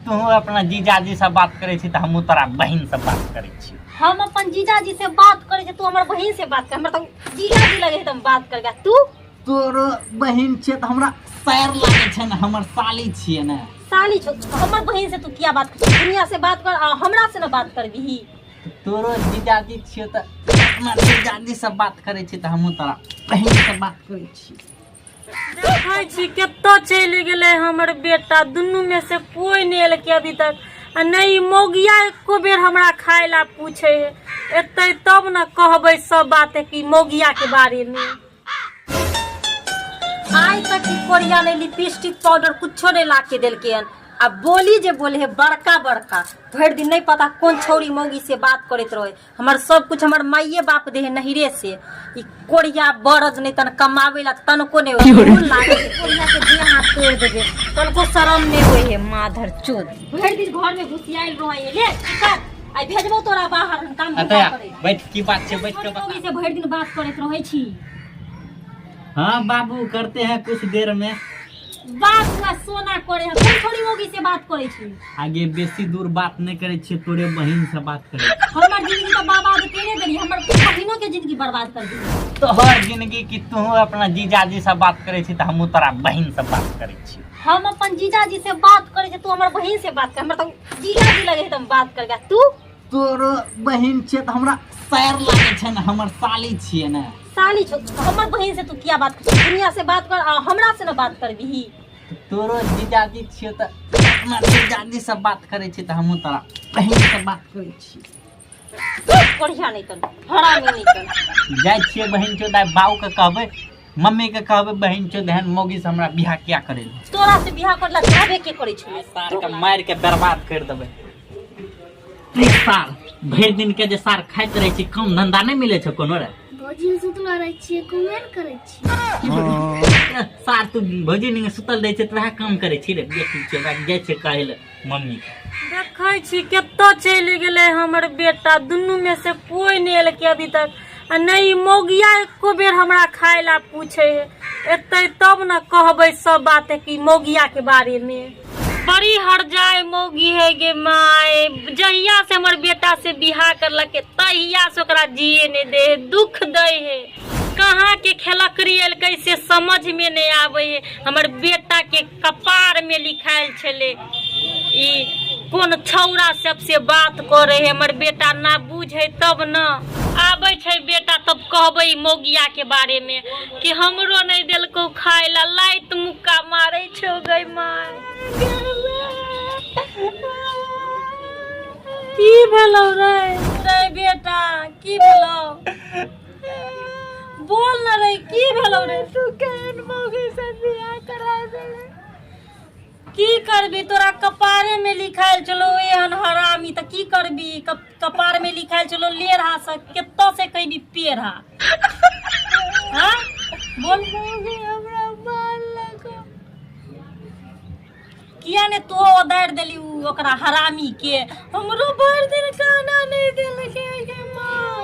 तू अपना जीजाजी से बात करै छी तऽ हमहूँ तोरा बहिन से बात करै छी। हम अपन जीजाजी से बात करै छी, तू हमर बहिन से बात कर। हमरा तऽ जीजाजी लगे है तऽ हम बात करबै, तू? तोरो बहिन छियै तऽ हमरा सैर लागै छै ने, हमर साली छियै ने। साली छौ, हमर बहिन से तू किया बात कर? दुनिया से बात कर आ हमरा से न बात करबिही। तोरो जीजाजी छियै तऽ अपना जीजाजी से बात करै छी तऽ हमहूँ तोरा बहिन से बात करै छी। देखै छी कतऽ चलि गेलै हमर बेटा, दुनू में से कोई नहि एलकै अभी तक। आ नहि ई मौगिया एको बेर हमरा खाय ला पूछे है। एतै तब ने कहबै सब बात कि मौगिया के बारे में। आइ तक ई कोरिया नहि लिपस्टिक पाउडर कुछो नहि ला के देलकै हन। आ बोली जे बोले है बड़का बड़का, भरि दिन नहीं पता कौन छौरी मौगी से बात करैत रहे। हमर सब कुछ हमर माइये बाप दे है नहिरे से। ई कोरिया बरद नहीं तन कमावे ला तनको नहीं होय। भूल लागे है, कोरिया के देह हाथ तोड़ देबे, तनको शरम नहीं होय है। माधर चोद भरि दिन घर में घुसियाइल रहे है। ले कर आई भेजबो तोरा बाहर, हम काम धंधा करे। बैठ, की बात छै, बैठ के बता। मौगी से भरि दिन बात करैत रहै छी। हाँ बाबू, करते हैं कुछ देर में। बात हुआ सोना करे है, कोन छोरी मौगी से बात करे छी? आगे बेसी दूर बात नहीं करे छी, तोरे बहिन से बात करे छी। हमर जिंदगी तो बर्बाद केने देली, हमर बहिनो के जिंदगी बर्बाद कर देली। तोहर जिंदगी की तू अपना जीजाजी से बात करे छी तऽ हमहूँ तोरा बहिन से बात करे छी। हम अपन जीजाजी से बात करे छी, तू हमर बहिन से बात कर। हमर तो जीजाजी लगे है तऽ हम बात करबै, तू? तोरो बहिन छियै तऽ हमरा सैर लागै छै ने, हमर साली छियै ने। साली छौ, हमर बहिन से तू किया बात कर? दुनिया से बात कर आ हमरा से न बात करबिही। तोरो जीजाजी छियै तऽ अपना जीजाजी से बात करै छी तऽ हमहूँ तोरा बहिन से बात करै छी। बढ़िया नहीं कर, हरामी नहीं कर। जाइ छियै बहिन चोद, आइ बाबू के कहबै, मम्मी के कहबै, बहिन चोद एहन मौगी से हमरा बियाह किया करै? तोरा से बियाह करला चाहबे के करै छौ? सार के मारि के बर्बाद कर देबै। सार भरि दिन के जे सार खाइत रहै छी, काम धंधा नहि मिलै छै कोनो रे? भौजी सुतल रहै छियै, कमेंट करै छियै। सार तू भौजी निंगे सुतल रहै छै तऽ वएह काम करै छी रे? बेटी छै, ओकरा जाइ छै कहै लए मम्मी के। देखै छी कतऽ चलि गेलै हमर बेटा, दुनू में से कोई नहि एलकै अभी तक। आ नहि ई मौगिया एको बेर हमरा खाय ला पूछे है। एतै तब ने कहबै सब बात कि मौगिया के बारे में। बड़ी हरजाय मौगी है गे माय, जहिया से हमर बेटा से बियाह करलकै तहिया से ओकरा जिए नहि दे है, दुख दै है। कहाँ के खेलकरी एलकै से समझ में नहीं आबै है। हमर बेटा के कपार में लिखायल छलै ई कोन छौड़ा सबसे बात करे है। हमर बेटा ना बुझे तब न आबै छै बेटा, तब कहबै ई मौगिया के बारे में कि हमरो नहीं देलकौ खाय ला, लाइत मुक्का मारै छौ गै माय। की भेलौ रे? रे बेटा की भेलौ, बोल न रे, की भेलौ रे? तू केहन मौगी से बियाह करा देले? की करबी, तोरा कपारे में लिखायल छलो एहन हरामी, तऽ की करबी? कपार में लिखायल छलो लेढ़ा से केतऽ से कहबी पेढ़ा। हाँ बोल। मौगी हमरा मारलक। किया ने तू ओदारि देली उ ओकरा हरामी के? हमरो भरि दिन खाना नहीं देलकै गे माँ।